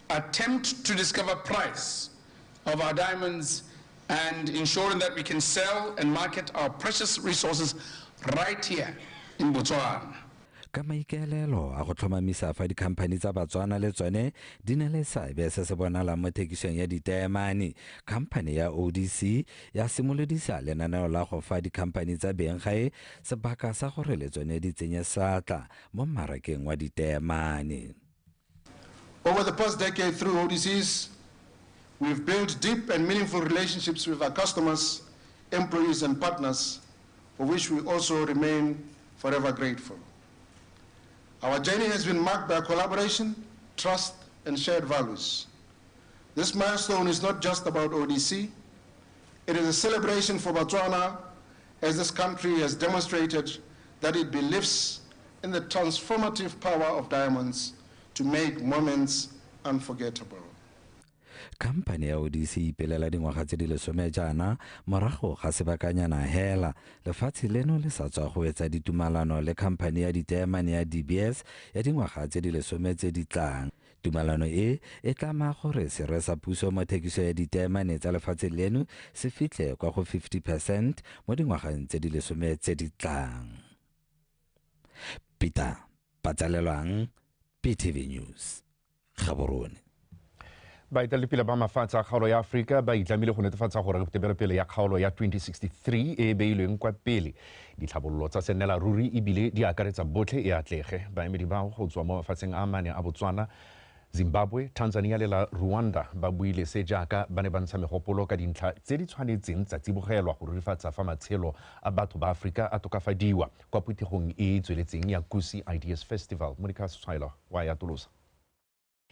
Attempt to discover price of our diamonds and ensuring that we can sell and market our precious resources right here in Botswana. Ka maikaelelo a go tlhomamisa fa dikhamphani tsa Batswana le tsone di na le seabe se se bonalang mo thekisong ya diteemane, khamphane ya ODC ya simolodisa lenaneo la go fa dikhamphani tsa beng gae sebaka sa gore le tsone di tsenye seatla mo mmarakeng wa diteemane. Over the past decade, through ODCs, we've built deep and meaningful relationships with our customers, employees, and partners, for which we also remain forever grateful. Our journey has been marked by collaboration, trust, and shared values. This milestone is not just about ODC. It is a celebration for Botswana, as this country has demonstrated that it believes in the transformative power of diamonds to make moments unforgettable. Khamphane ya ODC ipelela dingwaga tse di 10 jaana morago ga sebakanyana hela lefatshe leno le sa tswa go etsa ditumalano le khamphane ya diteemane ya DBS ya dingwaga tse di 10 tse di tlang. Tumalano e e tlama gore serwe sa puso mo thekiso ya diteemane tsa lefatshe leno se fitlhe kwa go 50% mo dingwageng tse di 10 tse di tlang. Peter Patsalelwang, PTV News, Gaborone. Baeteledipele ba mafatshe a kgaolo ya Aforika ba itlamile go netefatsa gore tebelopele ya kgaolo ya 2063 e e beilweng kwa pele ditlhabololo tsa sennela ruri ebile di akaretsa botlhe e atlege. Baemedi bao go tswa mo mafatsheng a mane a Botswana, Zimbabwe, Tanzania le la Rwanda ba buile se jaaka ba ne ba ntsha megopolo ka dintlha tse di tshwanetseng tsa tsibogelwa go rurifatsa fa matshelo a batho ba Aforika a tokafadiwa kwa phuthegong e e tsweletseng ya Kusi Ideas Festival. Monica Setshwaelo wa ya atolosa.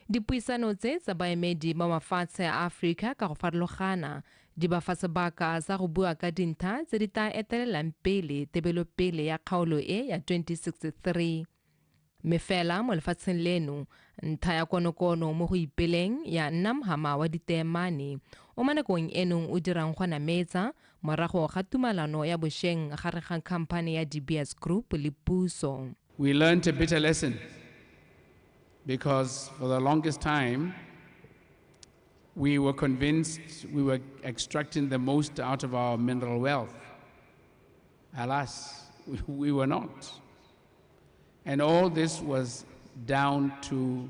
Dipuisano tse tsa baemedi ba mafatshe a Aforika ka go farologana di ba fa sebaka sa go bua ka dintlha tse di tla etelelang pele tebelopele ya kgaolo e ya 2063. Mme fela mo lefatsheng leno, ntlha ya konokono mo go ipeleng ya nna mhama wa diteemane o mo nakong enong o dirang go nametsa morago ga tumalano ya bošeng gare ga khamphane ya DBS Group le puso. We learned a bitter lesson, because for the longest time we were convinced we were extracting the most out of our mineral wealth. Alas, we were not. And all this was down to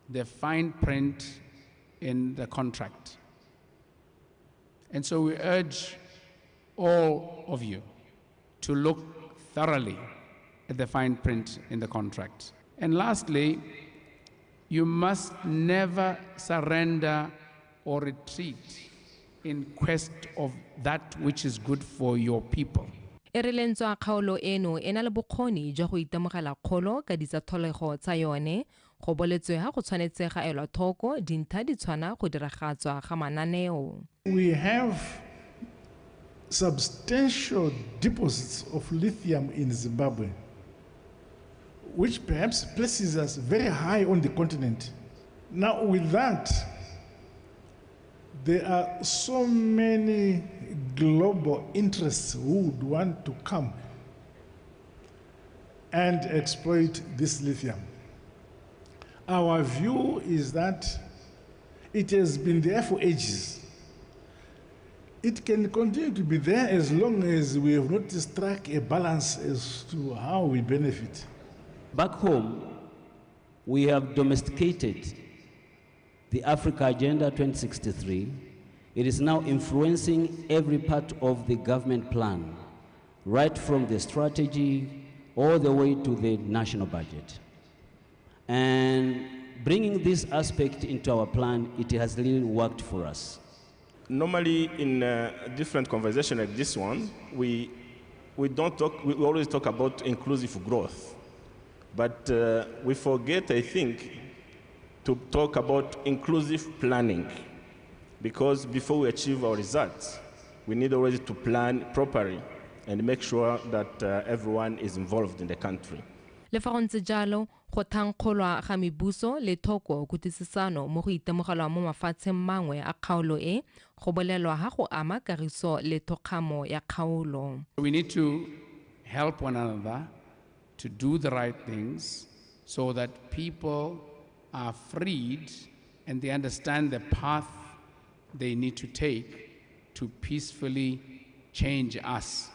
the fine print in the contract. And so we urge all of you to look thoroughly at the fine print in the contract. And lastly, you must never surrender or retreat in quest of that which is good for your people. E re lentswa kgaolo eno e na le bokgoni jwa go itemogela kgolo ka ditsa tlholego tsa yone, go boletswe ha go tshwanetse ga elwa thoko dintlha di tshwana go diragatswa ga mananeo. We have substantial deposits of lithium in Zimbabwe, which perhaps places us very high on the continent. Now, with that, there are so many global interests who would want to come and exploit this lithium. Our view is that it has been there for ages. It can continue to be there as long as we have not struck a balance as to how we benefit. Back home, we have domesticated the Africa Agenda 2063. It is now influencing every part of the government plan, right from the strategy all the way to the national budget. And bringing this aspect into our plan, it has really worked for us. Normally in a different conversation like this one, we don't talk, we always talk about inclusive growth. But we forget, I think, to talk about inclusive planning. Because before we achieve our results, we need already to plan properly and make sure that everyone is involved in the country. Le fa go ntse jalo, go thankgolwa ga mebuso le thoko kutlwisisano mo go itemogelwa mo mafatsheng mangwe a kgaolo e, go bolelwa ha go ama kagiso le thokgamo ya kgaolo. We need to help one another to do the right things so that people are freed And they understand the path they need to take to peacefully change us,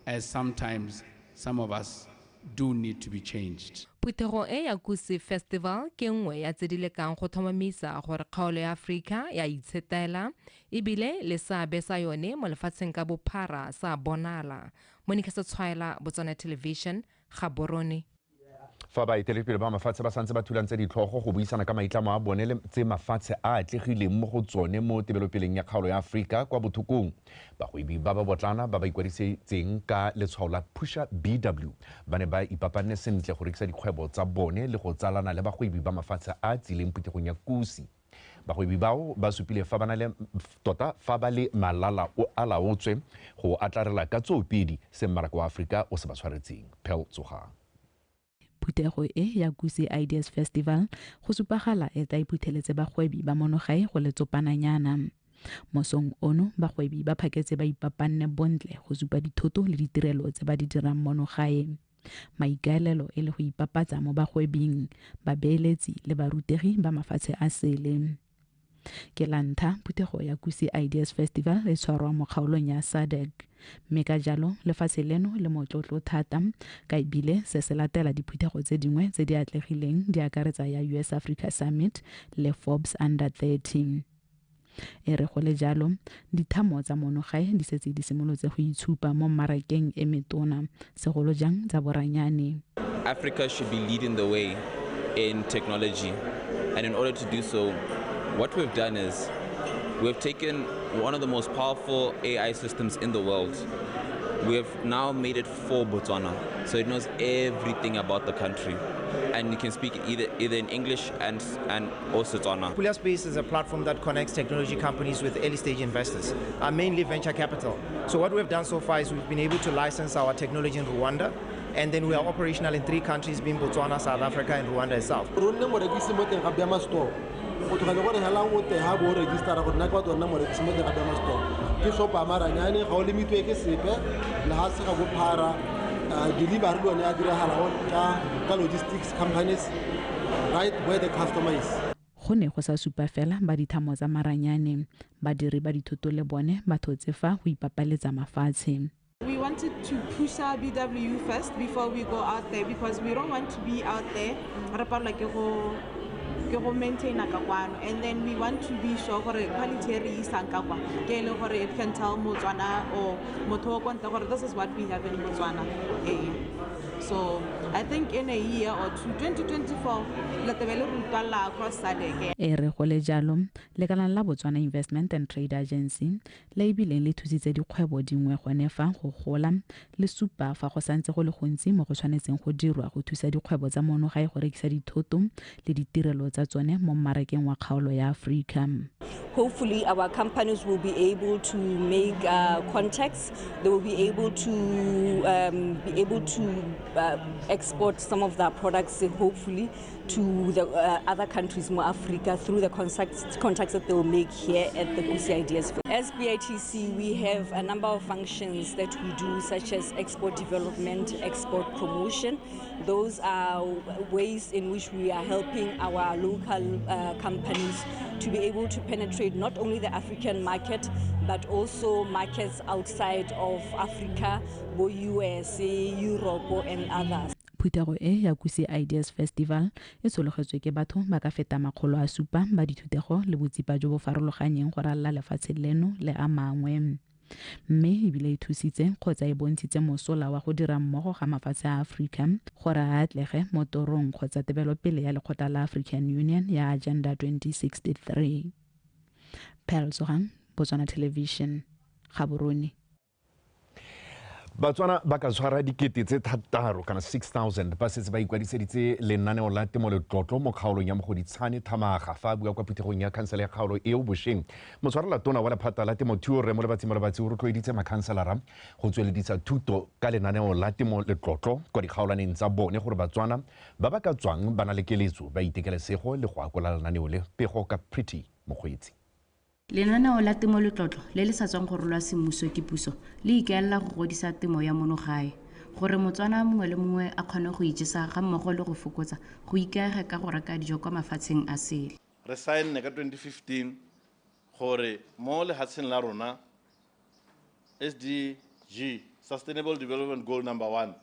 as sometimes some of us do need to be changed. Phuthego e ya Kusi Festival ke nngwe ya tse di lekang go tlhomamisa gore kgaolo ya Aforika ya itshetela ebile le seabe sa yone mo lefatsheng ka bophara sa bonala. Monica Setshwaela, Botswana Television, Gaborone. Fa baeteledipele ba mafatshe ba santse ba thulantse ditlhogo go buisana ka maitlamo a bone le tse mafatshe a atlegileng mo go tsone mo tebelopeleng ya kgaolo ya Aforika kwa bothokong, bagwebi ba ba botlana ba ba ikwadisitseng ka letshwao la Pusha BW ba ne ba ipapanne sentle go rekisa dikgwebo tsa bone le go tsalana le bagwebi ba mafatshe a tsileng phuthegong ya Kusi. Bagwebi bao ba supile fa ba na le tota fa ba le malala o a laotswe go atlarela ka tsoopedi se mmaraka wa Aforika o se ba tshwaretseng. Pel Tsogang. Phuthego e ya Kusi Ideas Festival go supagala e tla iphutheletse bagwebi ba monogae go letsopananyana. Mosong ono bagwebi ba phaketse ba ipapanne bontle go supa dithoto le ditirelo tse ba di dirang monogae. Maikaelelo e le go ipapatsa mo bagwebing, babeeletsi le barutegi ba mafatshe a sele. Ke la ntlha phuthego ya Kusi Ideas Festival e tshwarwa mo kgaolong ya SADC, mme ka jalo lefatshe leno le motlotlo thata ka ebile se se latela diphuthego tse dingwe tse di atlegileng di akaretsa ya US Africa Summit le Forbes Under 30. E re go le jalo, dithamo tsa monogae di setse di simolotse go itshupa mo mmarakeng e metona, segolo jang tsa boranyane. Africa should be leading the way in technology, and in order to do so, what we've done is we've taken one of the most powerful AI systems in the world. We have now made it for Botswana, so it knows everything about the country, and you can speak either in English and also Tswana. Pulaspace is a platform that connects technology companies with early stage investors, mainly venture capital. So what we've done so far is we've been able to license our technology in Rwanda, and then we are operational in 3 countries, being Botswana, South Africa, and Rwanda itself. O tlogele gore hela o te ha bo registera gore nna ke batho nna morekisi mo teng ga Bama Store. Ke shop ya maranyane, ga o limitwe ke sepe, lehatshe ga bophara, delivery le yone ya diragala ka logistics companies right where the customer is. Go ne go sa supa fela ba dithamo tsa maranyane, badiri ba dithoto le bone ba thotse fa go ipapaletsa mafatshe. We wanted to push our BW first before we go out there, because we don't want to be out there re palelwa ke go maintain ka kwano, and then we want to be sure gore quality re isang ka kwa ke e leng gore it can tell Motswana or motho wa kwa ntle gore this is what we have in Botswana. So I think in a year or two, 2024, le tebe le rutwalla across SADC. E re go le jalo, lekalana la Botswana Investment and Trade Agency le ebileng le thusitse dikgwebo dingwe gone fa go gola, le supa fa go santse go le gontsi mo go tshwanetseng go dirwa go thusa dikgwebo tsa monogae go rekisa dithoto le ditirelo tsa tsone mo mmarakeng wa kgaolo ya Afrika. Hopefully our companies will be able to make contacts. They will be able to export some of their products, hopefully, to the other countries more Africa through the contacts that they will make here at the Kusi Ideas. As BITC, we have a number of functions that we do, such as export development, export promotion. Those are ways in which we are helping our local companies to be able to penetrate not only the African market, but also markets outside of Africa, both USA, Europe, and others. Phuthego e ya Kusi Ideas Festival e sologetswe ke batho ba ka feta 700 ba dithutego le botsipa jo bo farologanyeng go ralala lefatshe leno le a mangwe. Mme ebile e thusitse kgotsa e bontshitse mosola wa go dira mmogo ga mafatshe a Aforika gore a atlege mo torong kgotsa tebelopele ya lekgotla la African Union ya Agenda 2063. Pearl Tsogang, Botswana Television, Gaborone. Batswana ba ka tshwara 6,000 kana 6,000 ba setse ba ikwadiseditse lenaneo la temo letlotlo mo kgaolong ya Mogoditshane Thamaga. Fa a bua kwa phuthegong ya khansele ya kgaolo eo bošeng, motshwarela tona wa lephata la temothuo Rre Molebatsi Molebatsi o rotloeditse makhanselara go tsweledisa thuto ka lenaneo la temo letlotlo kwa dikgaolwaneng tsa bone gore Batswana ba ba ka tswang ba na le keletso ba itekelesego le go akola lenaneo le. Pego ka Pretty Mokgweetsi. Lenaneo la temo letlotlo le le sa tswang go rolwa semmuso ke puso le ikaelela go godisa temo ya monogae gore Motswana mongwe le mongwe a kgone go ijesa ga mmogo le go fokotsa go ikaega ka go reka dijo kwa mafatsheng a sele. Re saenne ka 2015 gore mo lehatsheng la rona SDG, Sustainable Development Goal number 1,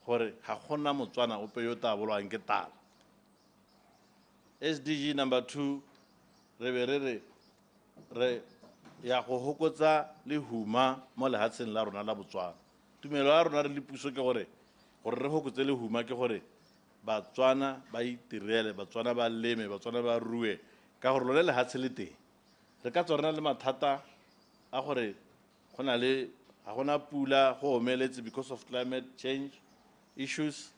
gore ga gona Motswana ope yo tla bolwang ke tala. SDG number 2, re be re re re ya go hokotsa lehuma mo lehatsheng la rona la Botswana. Tumelo ya rona re le puso ke gore re hokotse lehuma ke gore Batswana ba itirele, Batswana ba leme, Batswana ba rue, ka gore lone lehatshe le teng. Re ka tswa re na le mathata a gore go na le ga gona pula, go omeletse because of climate change issues,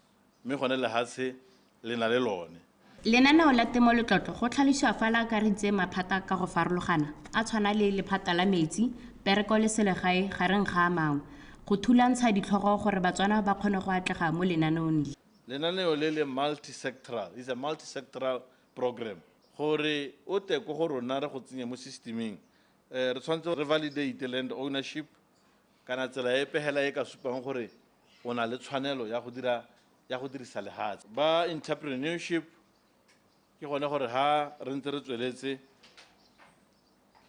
mme gone lehatshe le na le lone. Lenaneo la Temo Letlotlo go tlhalosiwa fa le akareditse maphata ka go farologana a tshwana le lephata la metsi, pereko le selegae gareng ga a mangwe, go thulantsha ditlhogo gore Batswana ba kgone go atlega mo lenaneong le. Lenaneo le le multi-sectoral, is a multi-sectoral program. Gore o tle ko go rona re go tsenye mo systeming, re tshwanetse re validate land ownership kana tsela epe hela e ka supang gore o na le tshwanelo ya go dira, ya go dirisa lehatshe. Ba entrepreneurship ke gone gore ha re ntse re tsweletse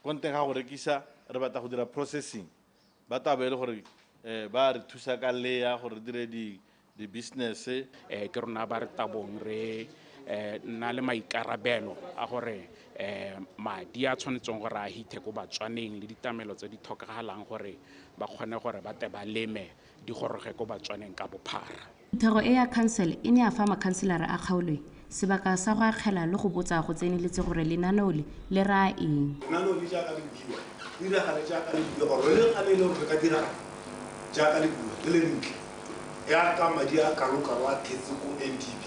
ko nteng ga go rekisa, re batla go dira processing. Ba tla be e le gore ba re thusa ka lea gore re dire di business. Ke rona ba re tabong re nna le maikarabelo a gore madi a tshwanetseng gore a hithe ko Batswaneng le ditlamelo tse di tlhokagalang gore ba kgone gore ba tle ba leme di goroge ko Batswaneng ka bophara. Phuthego e ya khansele e ne ya fa makhanselara a kgaolo e sebaka sa go akgela le go botsa go tseneletse gore lenaneo le le raya eng. Lenaneo le jaaka le buiwa, le diragale jaaka le buiwa, gore le gale e le gore re ka diragala jaaka le bua, le le ntle. Ya ka madi a kalokalo a thetse ko NDB,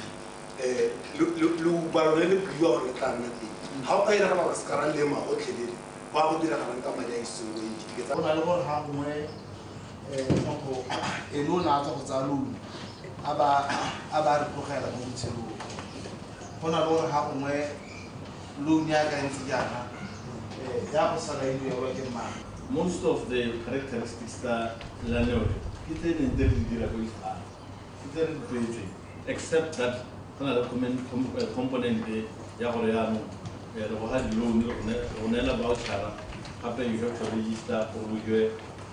leuba lone le buiwa gore le tla nna teng. Ga o ka iragala gore se ka ra lema gotlhelele, go a go diragalang ka madi a iseng ko NDB. Go na le gore ga gongwe motho ene o ne a tswa go tsaya loan, a ba re tlogela mo botshelong. Go na le gore ga gongwe loan ya ka ntse jaana, ya go sala e duelwa ke mang. Most of the characteristics tsa lenaneo le ke tse neng tse re di dira ko East Africa, ke tse re di tlwaetseng, except that go na le component ya gore jaanong re goga di-loan, re go neela voucher-a, gape you have to register gore o fiwe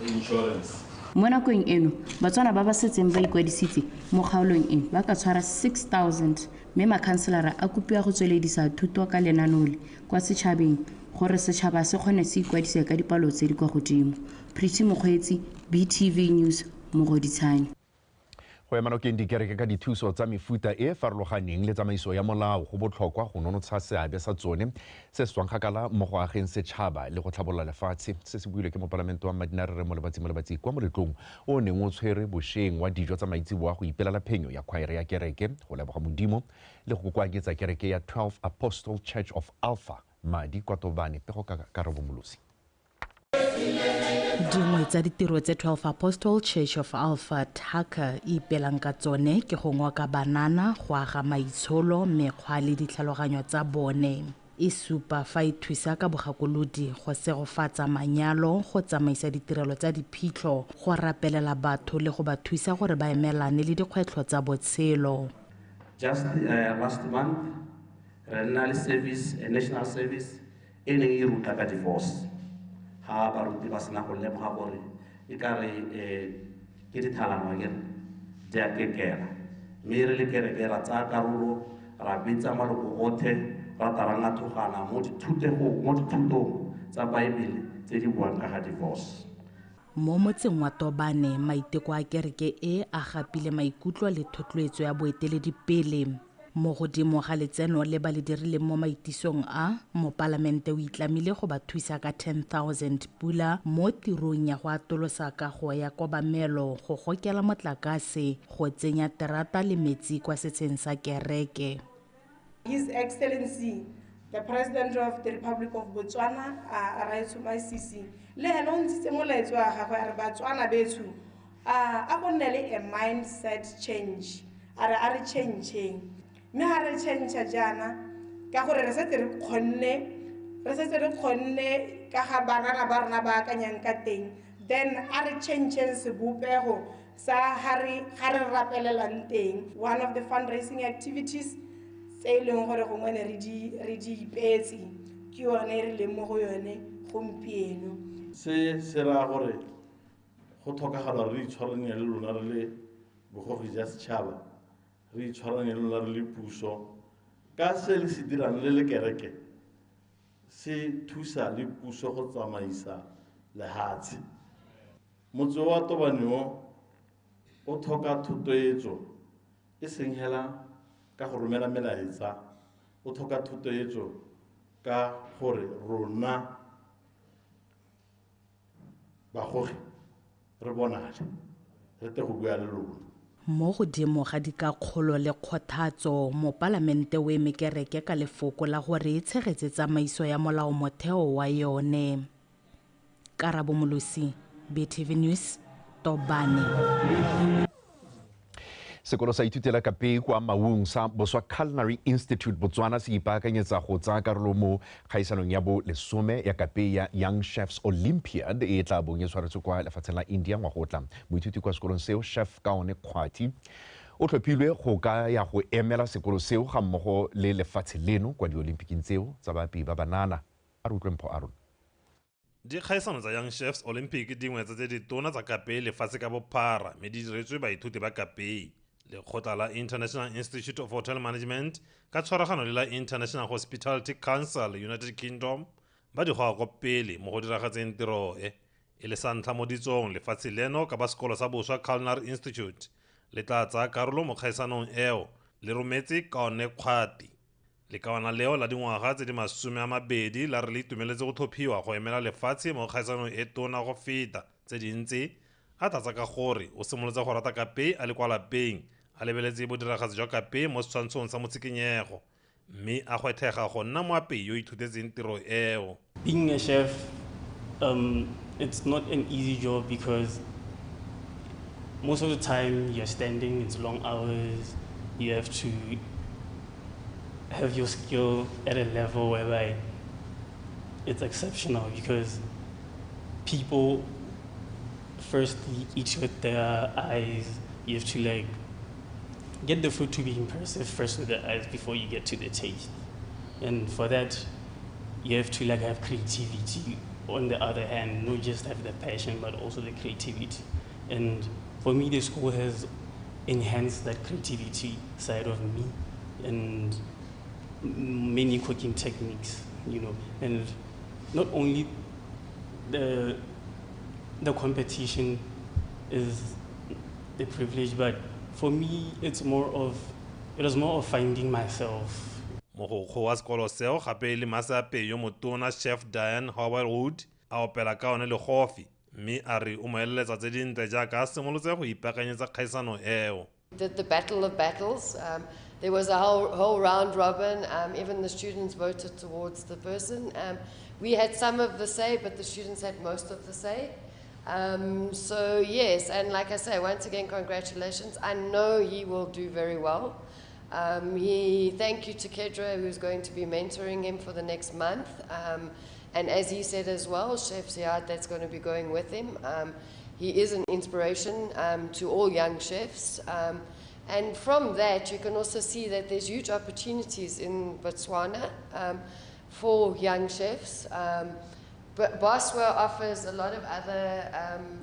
insurance. Mo nakong eno, Batswana ba ba setseng ba ikwadisitse mo kgaolong e ba ka tshwara 6,000, mme makhanselara a kopiwa go tsweledisa thuto ka lenaneo le kwa setšhabeng gore setšhaba se kgone se ikwadise ka dipalo tse di kwa godimo. Pretty Mokgweetsi, BTV News, Mogoditshane. Go ema nokeng dikereke ka dithuso tsa mefuta e farologaneng le tsamaiso ya molao go botlhokwa go nonotsha seabe sa tsone se se tswang kgakala mo go ageng setšhaba le go tlhabolola lefatshe. Se se builwe ke mopalamente wa Mmadinare Rre Molebatsi Molebatsi kwa moletlong o neng o tshwere bošeng wa dijo tsa maitseboa go ipelela phenyo ya khwaere ya kereke, go leboga Modimo le go kokoanyetsa kereke ya 12 Apostle Church of Alpha madi kwa Tobane. Pego ka Karabo Molosi. Dingwe tsa ditiro tse 12 Apostle Church of Alpha Tucker e ipelang ka tsone ke go ngoka banana, go aga maitsholo, mekgwa le ditlhaloganyo tsa bone. E supa fa e thusa ka bogakolodi go segofatsa manyalo, go tsamaisa ditirelo tsa diphitlho, go rapelela batho le go ba thusa gore ba emelane le dikgwetlho tsa botshelo. Just last month re nna le service, a national service e neng e ruta ka divorce. Ga baruti ba sena go lemoga gore e ka re ke dithalano akere di a kekela, mme re le kereke ra tsaya karolo, ra bitsa maloko otlhe, ra tla ra ngathogana mo dithutong tsa Baebele tse di buang ka ga divorce. Mo motseng wa Tobane, maiteko a kereke e a gapile maikutlo le thotloetso ya boeteledipele. Mo godimo ga letseno le ba le dirileng mo maitisong a, mopalamente o itlamile go ba thusa ka 10,000 pula mo tirong ya go atolosa kago ya kobamelo, go gokela motlakase, go tsenya terata le metsi kwa setsheng sa kereke. His Excellency, the President of the Republic of Botswana, Raetsho Masisi, le ene o ntshitse molaetso wa gagwe a re Batswana betsho, a go nne le a mindset change, a re change-eng. Mme ga re change jaana ka gore re setse re kgonne ka ga banana ba rona ba akanyang ka teng, then a re change-eng sebopego sa ga re rapelelang teng. One of the fundraising activities tse e leng gore gongwe ne re di ipeetse ke yone e re leng mo go yone gompieno. Se se raya gore go tlhokagala re itshwarane le lona re le bogogi jwa setšhaba, re itshwarane le lona re le puso ka se le se dirang le le kereke se thusa le puso go tsamaisa lehatshe. Motse wa Tobane o tlhoka thotloetso e seng hela ka go romela melaetsa, o tlhoka thotloetso ka gore rona bagogi re bonale re tle go bua le lona. Mo godimo ga dikakgolo le kgothatso, mopalamente o eme kereke ka lefoko la gore e tshegetse tsamaiso ya molaomotheo wa yone. Karabo Molosi, BTV News, Tobane. Sekolo sa ithutela kapei kwa Maung sa Boswa Culinary Institute Botswana se ipaakanyetsa go tsaya karolo mo kgaisanong ya bo 10 ya kapei ya Young Chefs Olympiad e tla bong e tshwaretswe kwa lefatsheng la India ngwaga o tlang. Moithuti kwa sekolong seo, Chef Kaone Kgwati, o tlhophilwe go ka ya go emela sekolo seo ga mmogo le lefatshe leno kwa diolimpiking tseo tsa baapei ba banana. A re utlwe Mpho Aron. Dikgaisano tsa Young Chefs Olympic dingwe tsa tse ditona tsa kapei lefatshe ka bophara mme di diretswe baithuti ba kapei. Lekgotla la International Institute of Hotel Management ka tshwaragano le la International Hospitality Council United Kingdom ba di goga kwa pele mo go diragatseng tiro e e le sa ntlha mo ditsong lefatshe leno ka ba sekolo sa Boswa Culinary Institute le tla tsaya karolo mo kgaisanong eo le rometse Kaone Kgwati. Lekawana leo la dingwaga tse di 20 la re le itumeletse go tlhophiwa go emela lefatshe mo kgaisanong e tona go feta tse dintsi, a tlatsa ka gore o simolotse go rata kapei a le kwa lapeng a lebeletse bodiragatsi jwa kapei mo setshwantshong sa motshikinyego mme a gwethega go nna moapei yo ithutetseng tiro eo. Being a chef, it's not an easy job because most of the time you're standing, it's long hours, you have to have your skill at a level whereby it's exceptional because people first eat with their eyes. You have to like get the food to be impressive first with the eyes before you get to the taste. And for that, you have to like have creativity. On the other hand, not just have the passion, but also the creativity. And for me, the school has enhanced that creativity side of me and many cooking techniques, you know. And not only the competition is the privilege, but for me, it was more of finding myself. Mogokgo wa sekolo seo gape le maseape yo motona Chef Diane Howard a opela ka one legofi mme a re o mo eleletsa tse dintle jaaka a simolotse go ipaakanyetsa kgaisano eo. Did the battle of battles. There was a whole round robin. Even the students voted towards the person. We had some of the say, but the students had most of the say. So yes, and like I say, once again, congratulations. I know he will do very well. Thank you to Kedra, who's going to be mentoring him for the next month. And as he said as well, Chef Ziad, that's going to be going with him. He is an inspiration to all young chefs. And from that, you can also see that there's huge opportunities in Botswana for young chefs. But Boswa offers a lot of other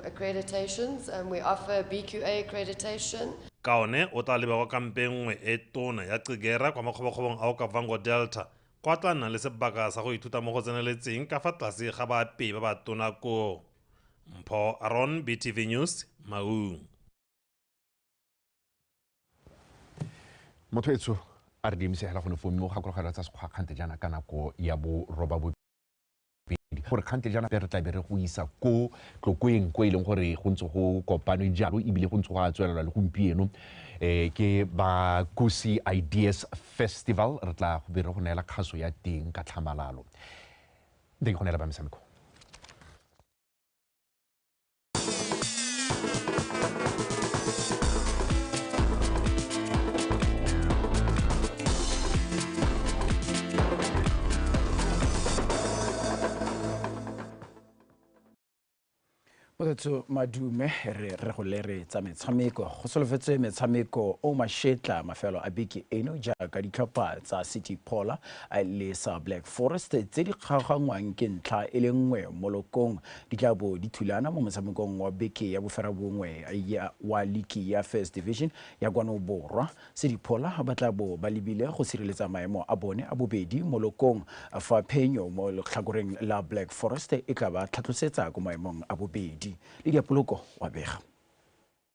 accreditations, and we offer BQA accreditation. Kaone o tla lebega kampeng nngwe e tona ya Qigera kwa makgobokgobong a Okavango Delta kwa tla nna le sebaka sa go ithuta mo go tseneletseng ka fa tlase ga baapei ba ba tona koo. Mpho Aron, BTV News, Maung. Motho etsho a re dimise hela go ne fo mme o gakologela tsa sekgwa kgante jaana ka nako ya bo 8:30 gore kgante jaana re tla be re go isa ko Tlokweng ko e leng gore go ntse go kopanwe jalo ebile go ntse go a tswelelwa le gompieno ke ba Kusi Ideas Festival. Re tla go be re go neela kgaso ya teng ka tlhamalalo. Nte ke go neela ba metshameko. Motho madume re go lere tsa metshameko go solofetse metshameko o mashetla mafelo a beke eno jaaka ditlhopha tsa City Pola le sa Black Forest tse di kgaogangwang ke ntlha e le nngwe mo lokong di tla bo di thulana mo motshamekong wa beke ya boferabongwe wa liki ya First Division ya kwano borwa. City Pola ba tla bo ba lebile go sireletsa maemo a bone a bobedi mo lokong fa phenyo mo letlhakoreng la Black Forest e tla ba tlhatlosetsa ko maemong a bobedi. Le diapoloko wa bega.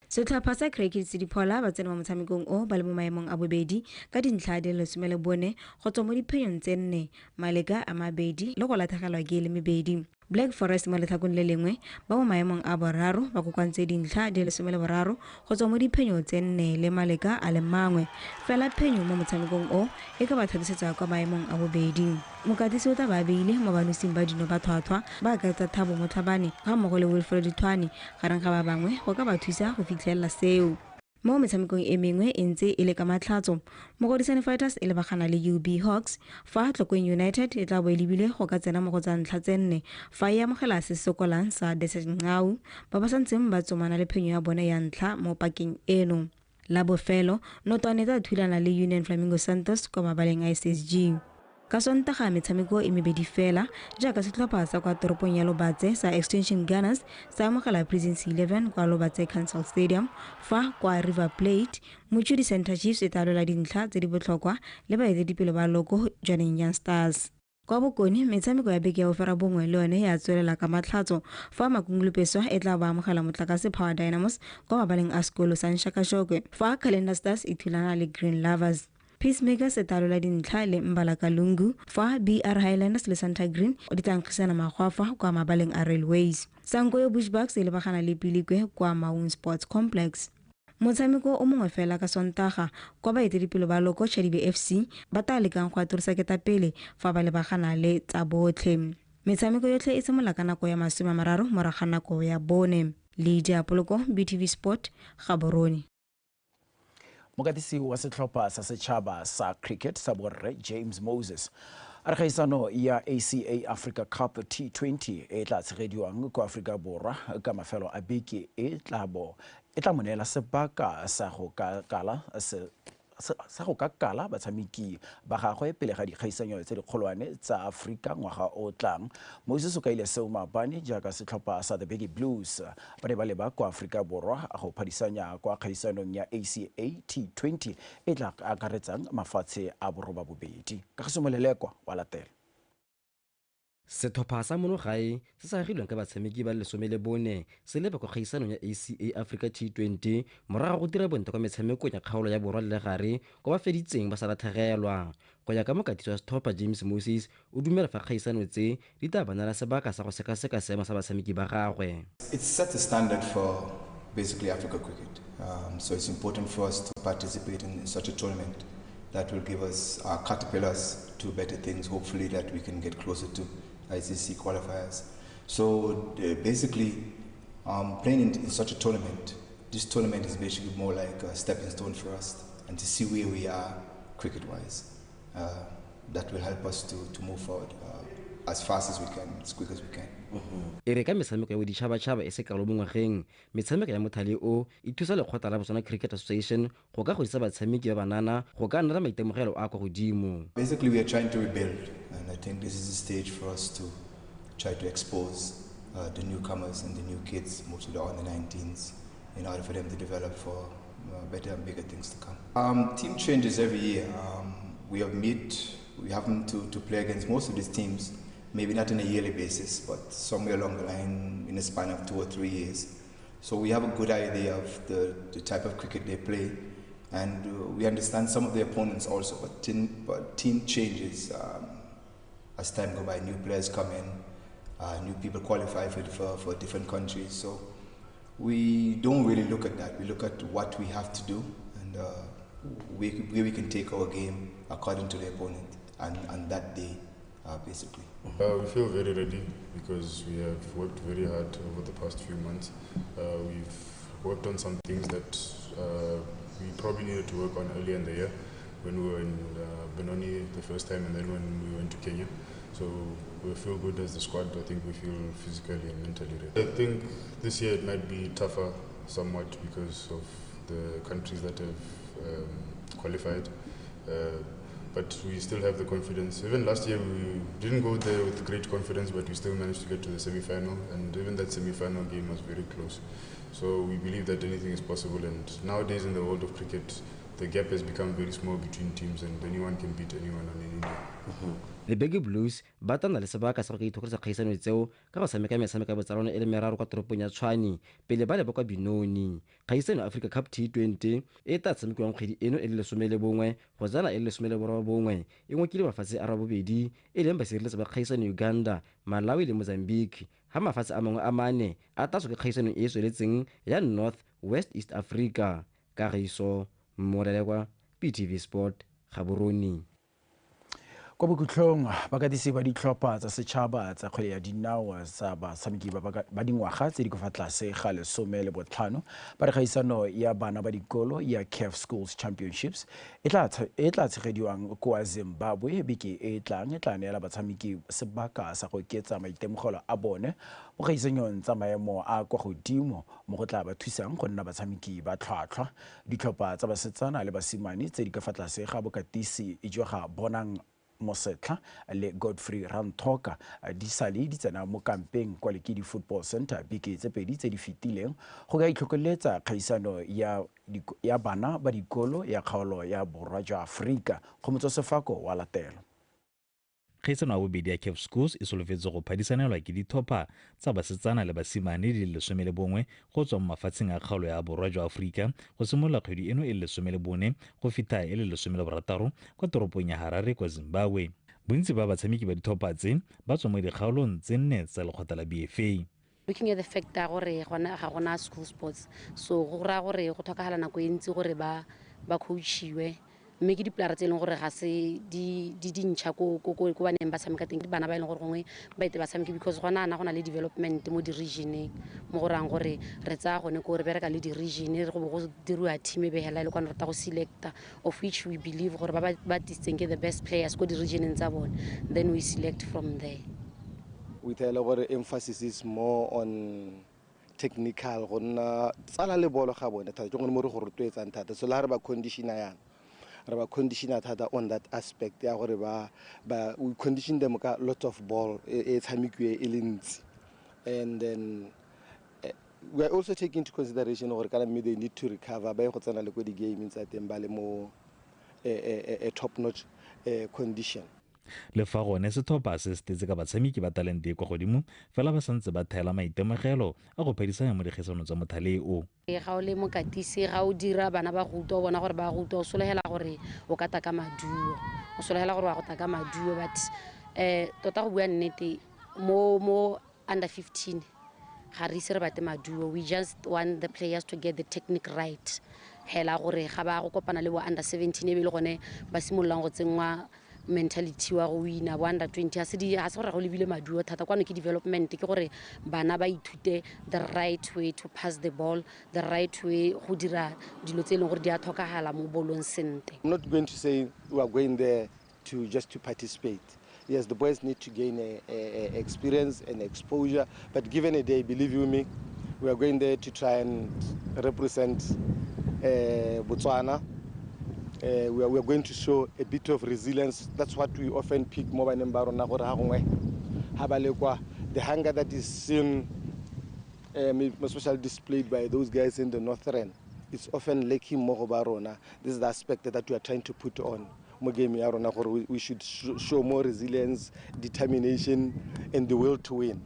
Setlhopha sa Cricket City Pola ba tsena mo motshamekong o ba le mo maemong a bobedi ka dintlha di le 14 go tswa mo diphenyong tse 4, maleka a mabedi le go latlhegelwa ke le mebedi. Black Forest mo letlhakong le lengwe ba mo maemong a boraro ba kokoantse dintlha di le 13 go tswa mo diphenyo tse 4 le maleka a le mangwe. Fela phenyo mo motshamekong o e ka ba tlhatlosetsa kwa maemong a bobedi. Mokatisi o tla ba beile mo banosing ba dino ba thwathwa ba akaretsa Thabo Motlhabane ga mmogo le Wilfred Thwane gareng ga ba bangwe go ka ba thusa go fitlhelela seo. Mo metshamekong e mengwe e ntse e le ka matlhatso, Mogodisane Fighters e lebagana le UB Hawks, fa Tlokweng United e tla bo e lebile go ka tsena mo go tsa ntlha tse 4 fa e amogela se sokolang sa Desert Ngau ba ba santseng ba tsomana le phenyo ya bone ya ntlha mo pakeng eno. La bofelo, Notwane tla thulana le Union Flamingo Santos kwa mabaleng a SSG. Ka Sontaga metshameko e mebedi fela jaaka setlhopha sa kwa toropong ya Lobatse sa Extension Gunners sa amogela Prisons 11 kwa Lobatse Council Stadium, fa kwa River Plate Mochudi Center Chiefs e tla lwela dintlha tse di botlhokwa le baeteledipele ba loko Jwaneng Young Stars. Kwa Bokone metshameko ya beke ya boferabongwe le yone ya tswelela ka matlhatso fa Makungulupeswa e tla ba amogela Motlakase Power Dynamos kwa mabaleng a sekolo sa Nshakashokwe, fa Calendar Stars e thulana le Green Lovers. Peacemakers e tla lwela dintlha le Mbalakalungu, fa BR Highlanders le Santa Green di tla nkgisana magwafa kwa mabaleng a Railways. Sankoyo Bushbucks e lebagana le Pilikwe kwa Maun Sports Complex. Motshameko o mongwe fela ka Sontaga kwa baeteledipele ba loko Chadibe FC ba tla lekang go atolosa ketapele fa ba lebagana le tsa botlhe. Metshameko yotlhe e simolola ka nako ya 30 morago ga nako ya 4. Le Diapoloko, BTV Sport, Gaborone. Mokatisi wa setlhopha sa setšhaba sa cricket sa borre James Moses a re kgaisano ya ACA Africa Cup T20 e tla tshegediwang kwa Aforika Borwa ka mafelo a beke e tla mo neela sebaka sa go ka kala batshameki ba gagwe pele ga dikgaisanyo tse dikgolwane tsa Aforika ngwaga o tlang. Moses o kaile seo maabane jaaka setlhopha sa The Biggie Blues ba ne ba leba kwa Aforika Borwa go phadisanya kwa kgaisanong ya ACA T20 e tla akaretsang mafatshe a 82. Kagiso Molelekwa wa latela. Setlhopha sa monogae se se agilweng ka batshameki ba le 14 se leba kwa kgaisanong ya ACA Africa T20 morago go dira bontle kwa metshamekong ya kgaolo ya borwa le legare kwa ba feditseng ba sa latlhegelwa. Go ya ka mokatisi wa setlhopha James Moses o dumela fa kgaisano tse di tla ba neela sebaka sa go sekaseka seemo sa batshameki ba gagwe. It sets a standard for basically Africa cricket. So it's important for us to participate in such a tournament that will give us our caterpillars to better things, hopefully that we can get closer to ICC qualifiers. So basically, playing in such a tournament, this tournament is basically more like a stepping stone for us and to see where we are cricket-wise. That will help us to move forward as fast as we can, as quick as we can. E re ka metshameko ya boditšhabatšhaba e se kalo mo ngwageng, metshameko ya mothale o e thusa lekgotla la Botswana Cricket Association go ka godisa batshameki ba banana go ka nna le maitemogelo a kwa godimo. Basically, we are trying to rebuild, and I think this is a stage for us to try to expose the newcomers and the new kids, mostly the under 19s, in order for them to develop for better and bigger things to come. Team changes every year. We happen to play against most of these teams, maybe not on a yearly basis, but somewhere along the line in a span of 2 or 3 years. So we have a good idea of the type of cricket they play, and we understand some of the opponents also, but team changes as time goes by. New players come in, new people qualify for different countries. So we don't really look at that. We look at what we have to do and where we can take our game according to the opponent and that day, basically. We feel very ready because we have worked very hard over the past few months. We've worked on some things that we probably needed to work on earlier in the year when we were in Benoni the first time and then when we went to Kenya. So We feel good as the squad. I think we feel physically and mentally ready. I think this year it might be tougher somewhat because of the countries that have qualified. But we still have the confidence. Even last year we didn't go there with great confidence, but we still managed to get to the semi-final, and even that semi-final game was very close. So we believe that anything is possible, and nowadays in the world of cricket, the gap has become very small between teams and anyone can beat anyone on any day. The Big Blues ba tla nna le sebaka sa go ka ithokoletsa kgaisano tseo ka go tshameka metshameko ya botsalano e le meraro kwa toropong ya Tshwane pele ba leba kwa Benoni. Kgaisano ya Africa Cup T20 e tla tshamekiwang kgwedi eno e le 11 go tsena e le 19 e ngokile mafatshe a 8 e leng basireletsi ba kgaisano Uganda, Malawi le Mozambique, ga mafatshe a mangwe a mane a tla tswa ke kgaisanong e e tsweletseng ya North West East Africa. Kagiso Morelekwa, BTV Sport, Gaborone. Kwa bokhutlong bakatisi ba ditlhopha tsa setšhaba tsa kgwele ya dinao tsa batshameki ba dingwaga tse di ka fa tlase ga 15 ba re kgaisano ya bana ba dikolo ya CAF Schools Championships e tla tshegediwang kwa Zimbabwe beke e tlang e tla neela batshameki sebaka sa go oketsa maitemogelo a bone mo kgaisanyong tsa maemo a kwa godimo mo go tla ba thusang go nna batshameki ba tlhwatlhwa. Ditlhopha tsa basetsana le basimane tse di ka fa tlase ga bokatisi jwa ga Bonang Mosetlha le Godfrey Rantoka di sale di tsena mo kampeng kwa Lekidi Football Center beke tse pedi tse di fetileng go ka itlhokoletsa kgaisano ya bana ba dikolo ya kgaolo ya borwa jwa Aforika. Kgomotso Sefako wa latela. Kgaisano ya bobedi ya CAF Schools e solofetse go phadisanelwa ke ditlhopha tsa basetsana le basimane di le 11 go tswa mo mafatsheng a kgaolo ya borwa jwa Aforika go simolola kgwedi eno e le 14 go fitlha e le 16 kwa toropong ya Harare kwa Zimbabwe. Bontsi ba batshameki ba ditlhopha tse ba tswa mo dikgaolong tse nne tsa lekgotla la BFA. Looking at the fact that gore ga gona school sports, so go raya gore go tlhokagala nako e ntsi gore ba coachiwe, mme ke dipolara tse e leng gore ga se di dintšha ko ba neng ba tshameka teng, bana ba e leng gore gongwe ba ete ba tshameke, because gona ana go na le development mo di-regioneng, mo go rayang gore re tsaya gone ko re bereka le di-region, re go bo go diriwa team e be hela e le kwane re ta go selecta, of which we believe gore ba tisitseng ke the best players ko di-regioneng tsa bone, then we select from there. We tell gore emphasis is more on technical, go nna tsala le bolo ga bone thata, ke gone mo re go rotloetsang thata, so la re ba conditioner yana, re ba conditioner thata on that aspect ya gore ba we condition them ka lot of ball e tshamekiwe e le ntsi, and then we are also taking into consideration gore kana mme they need to recover ba ye go tsena le ko di-gaming tsa teng ba le mo a top notch condition. Le fa gone setlhopha se se tetse ka batshameki ba talente e kwa godimo, fela ba santse ba thaela maitemogelo a go phadisanya mo dikgaisanong tsa mothale o. Ga o le mokatisi, ga o dira bana ba go utlwa, o bona gore ba go utlwa, o solegela gore o ka taka maduo, o solegela gore wa go taka maduo, but tota go bua nnete mo under 15 ga re ise re bate maduo, we just want the players to get the technique right, hela gore ga ba go kopana le bo under 17 e be le gone ba simololang go tsenngwa mentality wa go wina bo under 20. Ha se gore go lebile maduo thata kwano ke development, ke gore bana ba ithute the right way to pass the ball, the right way go dira dilo tse e leng gore di a tlhokagala mo bolong sentle. I'm not going to say we are going there to just to participate. Yes, the boys need to gain a experience and exposure, but given a day, believe you me, we are going there to try and represent Botswana. We are going to show a bit of resilience. That's what we often pick mo baneng ba rona gore ha gongwe ha ba le kwa, the hunger that is seen, especially displayed by those guys in the northern, it's often lacking mo go ba rona. This is the aspect that we are trying to put on mo game ya rona gore we should show more resilience, determination and the will to win.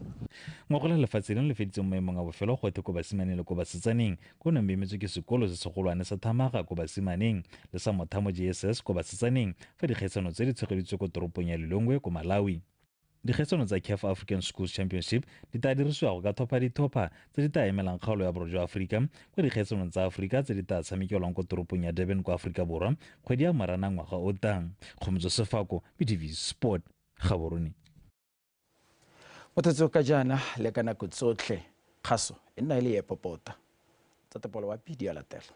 Ngogola lefatshe leno le feditseng maemong a bofelo go ko basimaneng le ko basetsaneng, ko neng ba emetswe ke sekolo se segolwane sa Thamaga ko basimaneng le sa Mothamo JSS ko basetsaneng, fa dikgaisano tse di tshegeditswe ko toropong ya Lilongwe ko Malawi. Dikgaisano tsa CAF African Schools Championship di tla dirisiwa go ka thopha ditlhopha tse di tla emelang kgaolo ya borwa jwa Aforika kwa dikgaisanong tsa Aforika tse di tla tshamekelwang ko toropong ya Durban kwa Aforika Borwa kgwedi ya Moranang ngwaga o tlang. Kgomotso Sefako, BTV Sport, Gaborone. Mothetso ka jaana le ka nako tsotlhe kgaso e nna e le e popota. Tsa tepolo wa pidi ya latela.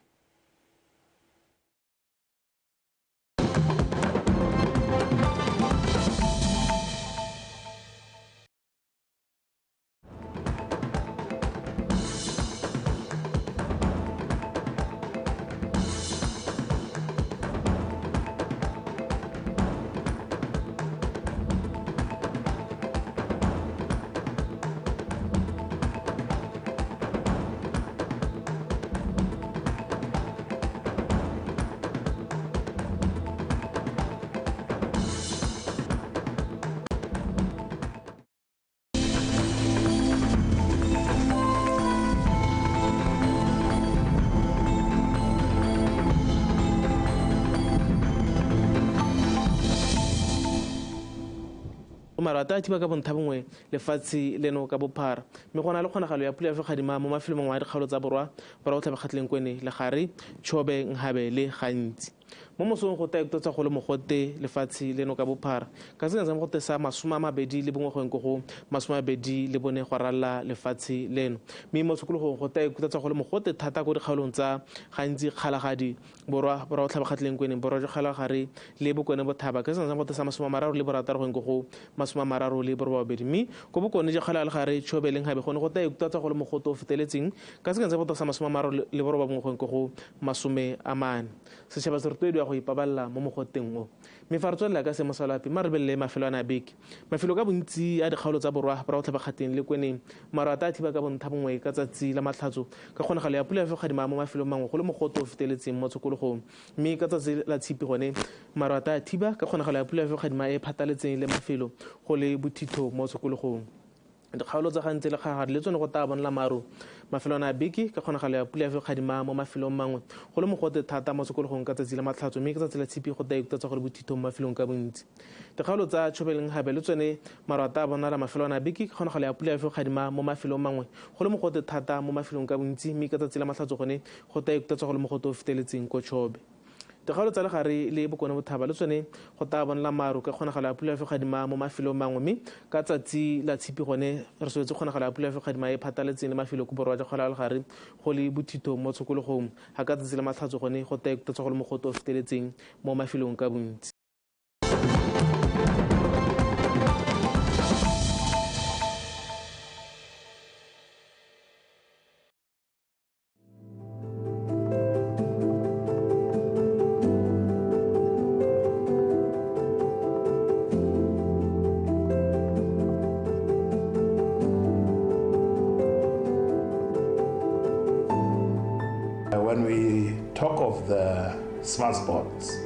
maro a tla thiba ka bontha bongwe lefatshe leno ka bophara. Mme go na le kgonagalo ya pula ya fegadima mo mafelong mangwe a dikgaolo tsa borwa borwa botlhaba kgatleng kwene legare Chobe Nhabe le Gantsi. Mo mosong go tla ikutlwa go le mogote lefatshe leno ka bophara ka sena sa mogote sa 21 go go 24 go ralla lefatshe leno. Mme mo tshokologong go tla ikutlwa go le mogote thata ko dikgaolong tsa Gantsi Kgalagadi borwa borwa botlhaba kgatleng kwene borwa jwa Kgalagare le bokone bothaba ka sena sa mogote sa 36 go 38. Mme ko bokone jwa Kgalagare Chobe le Nhabe gone go tla ikutlwa go le mogote o feteletseng ka sena sa mogote sa 39 go 40. Setšhaba se rotloediwa go ipaballa mo mogoteng o. Mme fa re tswelela ka seemo sa loapi, mma re lebelele mafelo a na beke. Mafelo ka bontsi a dikgaolo tsa borwa borwa botlhaba kgateng le kweneng maro a tla thiba ka bontha bongwe ka tsatsi la matlhatso ka kgonagalo ya pula ya fegadima mo mafelong mangwe go le mogote o feteletseng mo tshokologong. Mme ka tsatsi la tshipi gone maro a tla thiba ka kgonagalo ya pula ya fegadima e phataletseng le mafelo go le bothitho mo tshokologong. Dikgaolo tsa Gantsi le Kgalagadi le tsone go tla bonela maru mafelong a beke ka kgonagalo ya pula ya fegadima mo mafelong mangwe go le mogote thata mo tshokologong ka tsatsi la matlhatso. Mme ka tsatsi la tshipi go tla ikutlwa go le bothitho mo mafelong ka bontsi. Dikgaolo tsa Chobe le Nhabe le tsone maru a tla bonala mafelong a beke ka kgonagalo ya pula ya fegadima mo mafelong mangwe go le mogote thata mo mafelong ka bontsi. Mme ka tsatsi la matlhatso gone go tla ikutlwa go le mogote o feteletseng ko Chobe. Dikgaolo tsa legare le bokone bothaba le tsone go tla bonela maru ka kgonagalo ya pula ya fegadima mo mafelong mangwe. Mme ka tsatsi la tshipi gone re soletse kgonagalo ya pula ya fegadima e phataletseng le mafelo ko borwa jwa Kgalagare go le bothitho mo tshokologong. Ga ka tsatsi la matlhatso gone go tla ikutlwa go le mogote o feteletseng mo mafelong ka bontsi. When we talk of the smart spots,